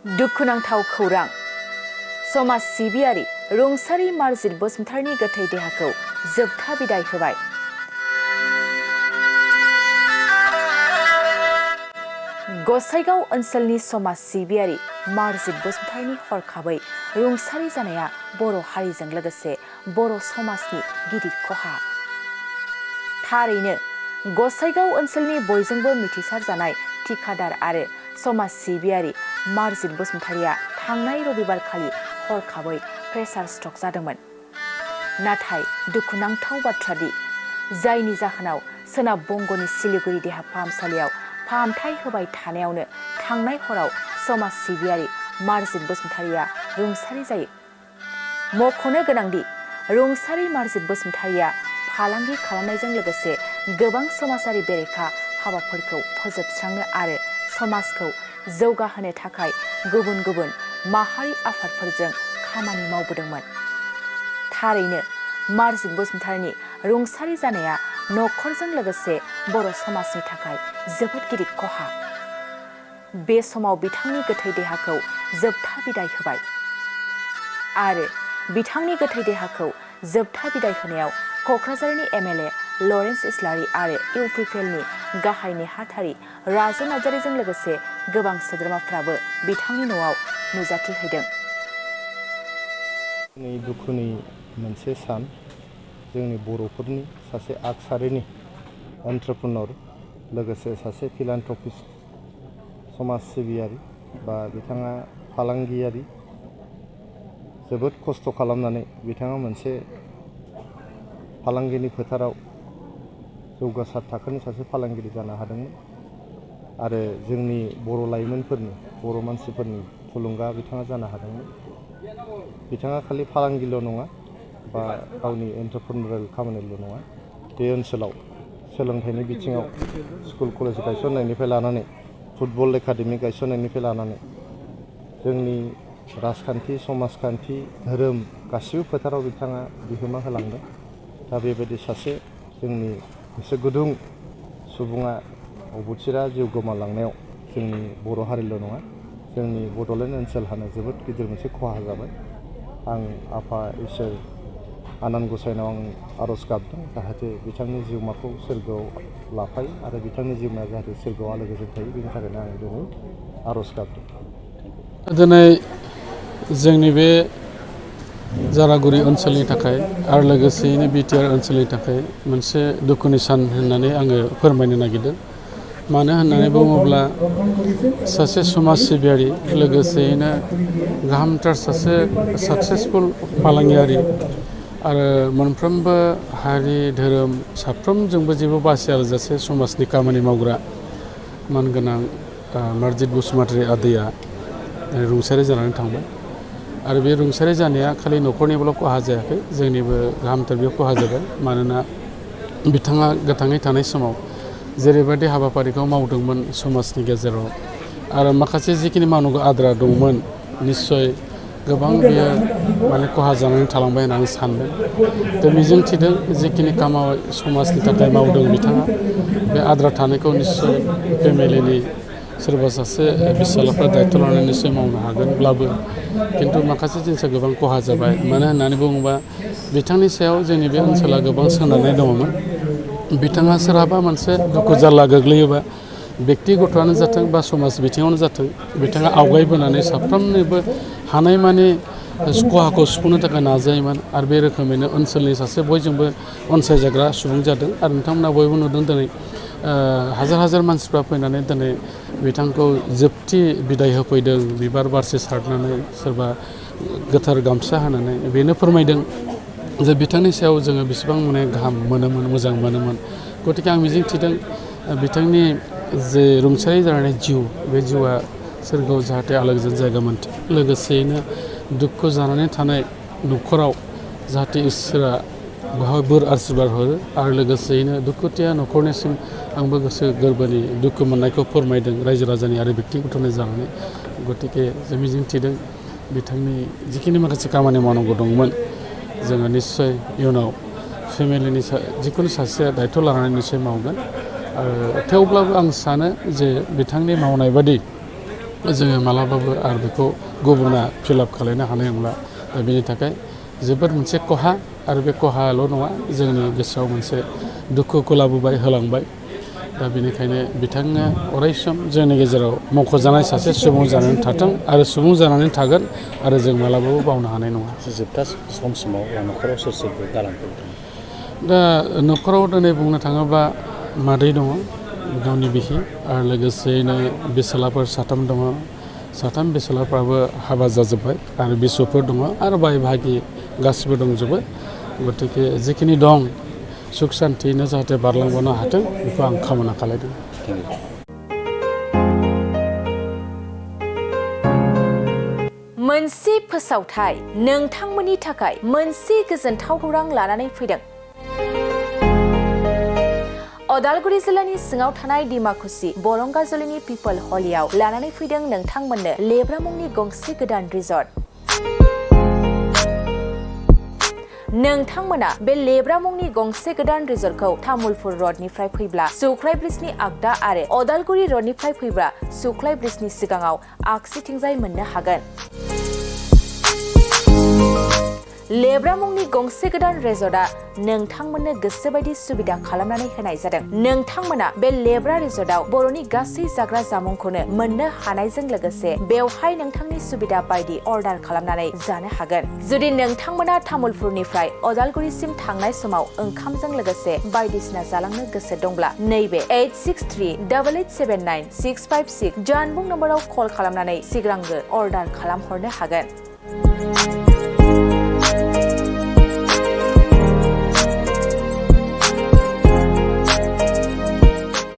दुखुनांथाव खौरां समाज सिबियारि रुंसारि मार्जित बसुमतारिनि गोथै देहाखौ जोबथा बिदाय होबाय। गसाइगाव ओनसोलनि समाज सिबियारि मार्जित बसुमतारिनि हरखाबै रुंसारि जानाया बर' हारिजों लोगोसे बर' समाजनि गिदिर खहा। थारैनो गसाइगाव ओनसोलनि बयजोंबो मिथिसार जानाय ठिकादार आरो समाज सिबियारि मार्जित बसुमतारिया थांनाय रबिबार खालि हरखाबै प्रेसार स्ट्रक जादोंमोन। नाथाय दुखुनांथाव बाथ्रादि जायनि जाहोनाव सोनाब बंगनि सिलिगुरि देहा फाहामसालियाव फाहामथाय होबाय थानायावनो थांनाय हराव समाज सिबियारि मार्जित बसुमतारिया रुंसारि जायो। मख'नो गोनांदि रुंसारि मार्जित बसुमतारिया फालांगि खालामनायजों लोगोसे गोबां समाजारि बेरेखा हाबाफोरखौ फोजोबस्रांनो आरो समाजखौ जौगाहोनो थाखाय गुबुन गुबुन माहारि आफादफोरजों खामानि मावबोदोंमोन। थारैनो मार्जित बसुमतारिनि रुंसारि जानाया नखरजों लोगोसे बर' समाजनि थाखाय जोबोद गिदिर खहा। बे समाव बिथांनि गोथै देहाखौ जोबथा बिदाय होबाय आरो बिथांनि गोथै देहाखौ जोबथा बिदाय होनायाव क'क्राझारनि एमएलए लरेन्स इस्लारि आरो इउपिपिएलनि गाहाय नेहाथारि राजु नार्जारिजों लोगोसे गोबां सोद्रोमाफ्राबो बिथांनि न'आव नुजाथिहैदों। दुखुनि मोनसे सान जोंनि बर'फोरनि सासे आगसारिनि एन्ट्रप्रेनर लोगोसे सासे फिलान्थ्रपिस्ट समाज सिबियारि बा बिथाङा फालांगियारि जोबोद खस्थ' खालामनानै बिथाङा मोनसे फालांगिनि फोथाराव जौगासार थाखोनि सासे फालांगिरि जानो हादोंमोन आरो जोंनि बर' लाइमोनफोरनि बर' मानसिफोरनि थुलुंगा बिथाङा जानो हादोंमोन। बिथाङा खालि फालांगिल' नङा बा गावनि एन्ट्रप्रेनरियेल खामानिल' नङा, बे ओनसोलाव सोलोंथाइनि बिथिङाव स्कुल कलेज गायसननायनिफ्राय लानानै फुटबल एकाडेमि गायसननायनिफ्राय लानानै जोंनि राजखान्थि समाजखान्थि धोरोम गासिबो फोथाराव बिथाङा बिहोमा होलांदों। दा बेबायदि सासे जोंनि गोसो गुदुं सुबुङा अबथिरा जिउ गोमालांनायाव जोंनि बर' हारिल' नङा जोंनि बड'लेण्ड ओनसोलहानो जोबोद गिदिर मोनसे खहा जाबाय। आं आफा इसोर आनान गसाइनाव आं आर'ज गाबदों जाहाथे बिथांनि जिउमाखौ सोरगोआव लाफायो आरो बिथांनि जिउमाया जाहाथे सोरगोआव आलो गोजोन थायो, बेनि थाखायनो आं दिनै आर'ज गाबदों। दिनै जोंनि बे जारागुरि ओनसोलनि थाखाय आरो लोगोसेयैनो बिटिआर ओनसोलनि थाखाय मोनसे दुखुनि सान होननानै आङो फोरमायनो नागिरदों। मानो होननानै बुङोब्ला सासे समाज सिबियारि लोगोसेयैनो गाहामथार सासे साक्सेसफुल फालांगियारि आरो मोनफ्रोमबो हारि धोरोम साफ्रोमजोंबो जेबो बासियाजासे समाजनि खामानि मावग्रा मानगोनां मार्जित बसुमतारि आदैया रुंसारि जानानै थांबाय आरो बे रुंसारि जानाया खालि न'खरनिल' खहा जायाखै, जोंनिबो गाहामथार बेयाव खहा जाबाय। मानोना बिथाङा गोथाङै थानाय समाव जेरैबायदि हाबाफारिखौ मावदोंमोन समाजनि गेजेराव आरो माखासे जिखिनि मावनांगौ आद्रा दंमोन निस्सय गोबां बेयो खहा जानानै थालांबाय होननानै सानदों। दा मिजिं थिदों जिखिनि खामानि समाजनि थाखाय मावदों बिथाङा बे आद्रा थानायखौ निस्सय फेमिलिनि सोरबा सासे फिसालाफ्रा दायथ' लानानै निस्सय मावनो हागोनब्लाबो खिन्थु माखासे जिनिसा गोबां खहा जाबाय। मानो होननानै बुङोबा बिथांनि सायाव जोंनि बे ओनसोला गोबां सोनारनाय दङमोन। बिथाङा सोरहाबा मोनसे दुखु जारला गोग्लैयोबा बेक्तिगत'आनो जाथों बा समाज बिथिङावनो जाथों बिथाङा आवगायबोनानै साफ्रोमनोबो हानायमानि खहाखौ सुफुंनो थाखाय नाजायोमोन आरो बे रोखोमैनो ओनसोलनि सासे बयजोंबो अनसायजाग्रा सुबुं जादों आरो नोंथांमोना बयबो नुदों दिनै हाजार हाजार मानसिफ्रा फैनानै दिनै बिथांखौ जोबथि बिदाय होफैदों बिबार बारसे सारनानै सोरबा गोथार गामसा होनानै। बेनो फोरमायदों जे बिथांनि सायाव जोङो बेसेबां गाहाम मोनोमोन, मोजां मोनोमोन। गतिके आं मिजिं थिदों बिथांनि जे रुंसारि जानाय जिउ बे जिउआ सोरगोआव जाहाथे आलो गोजोन जायगा मोनथों, लोगोसेयैनो दुखु जानानै थानाय न'खराव जाहाथे इसोरा बेवहाय बोर आशीर्बाद हरो आरो लोगोसेयैनो दुखुथिया न'खरनिसिम आंबो गोसो गोरबोनि दुखु मोननायखौ फोरमायदों रायजो राजानि आरो बेक्तिगत'नि जानानै। गतिके जों मिजिं थिदों बिथांनि जिखिनि माखासे खामानि मावनांगौ दंमोन जोङो निस्सय इयुनाव फेमिलिनि जिखुनु सासेया दायथ' लानानै निस्सय मावगोन। थेवब्लाबो आं सानो जे बिथांनि मावनाय बादि जोङो मालाबाबो आरो बेखौ गुबुना फिलाप खालायनो हानाय नंला। दा बेनि थाखाय जोबोद मोनसे खहा आरो बे खहाल' नङा जोंनि गोसोआव मोनसे दुखुखौ लाबोबाय होलांबाय। दा बेनिखायनो बिथाङा अरायसम जोंनि गेजेराव मख'जानाय सासे सुबुं जानानै थाथों आरो सुबुं जानानै थागोन आरो जों मालाबाबो बावनो हानाय नङा। जोबथा समसिमाव न'खराव सोर सोर गालांखो? दा न'खराव दिनै बुंनो थाङोब्ला मादै दङ, गावनि बिसि आरो लोगोसेयैनो बिसालाफोर 3 दङ। 3 बिसालाफ्राबो हाबा जाजोब्बाय आरो बिसुफोर दङ आरो बाय बाहागि गासिबो दंजोबो। गतिके जिखिनि दं सुख सान्थियैनो जाहाथे बारलांबानो हाथों बेखौ आं कामना खालायदों। मोनसे फोसावथाय नोंथांमोननि थाखाय मोनसे गोजोनथाव खौरां लानानै फैदों। अदालगुरि जिल्लानि सिङाव थानाय डिमाकुसि बरंगाजुलिनि पिपल हलियाव लानानै फैदों नोंथांमोननो लेब्रा मुंनि गंसे गोदान रिजर्ट। नोंथांमोना बे लेब्रा मुंनि गंसे गोदान रिजर्टखौ तामुलपुर रडनिफ्राय फैब्ला सुख्लाय ब्रिजनि आगदा आरो अदालगुरि रडनिफ्राय फैब्ला सुख्लाय ब्रिजनि सिगाङाव आगसिथिंजाय मोननो हागोन। लेब्रा मुंनि गंसे गोदान रिजर्टआ नोंथांमोननो गोसोबायदि सुबिदा खालामनानै होनाय जादों। नोंथांमोना बे लेब्रा रिजर्टआव बर'नि गासै जाग्रा जामुंखौनो मोननो हानायजों लोगोसे बेवहाय नोंथांनि सुबिदा बायदि अर्डार खालामनानै जानो हागोन। जुदि नोंथांमोना तामुलपुरनिफ्राय अदालगुरिसिम थांनाय समाव ओंखामजों लोगोसे बायदिसिना जालांनो गोसो दंब्ला नैबे 8638879656 जानबुं नम्बराव कल खालामनानै सिगांग्रो अर्डार खालामहरनो हागोन।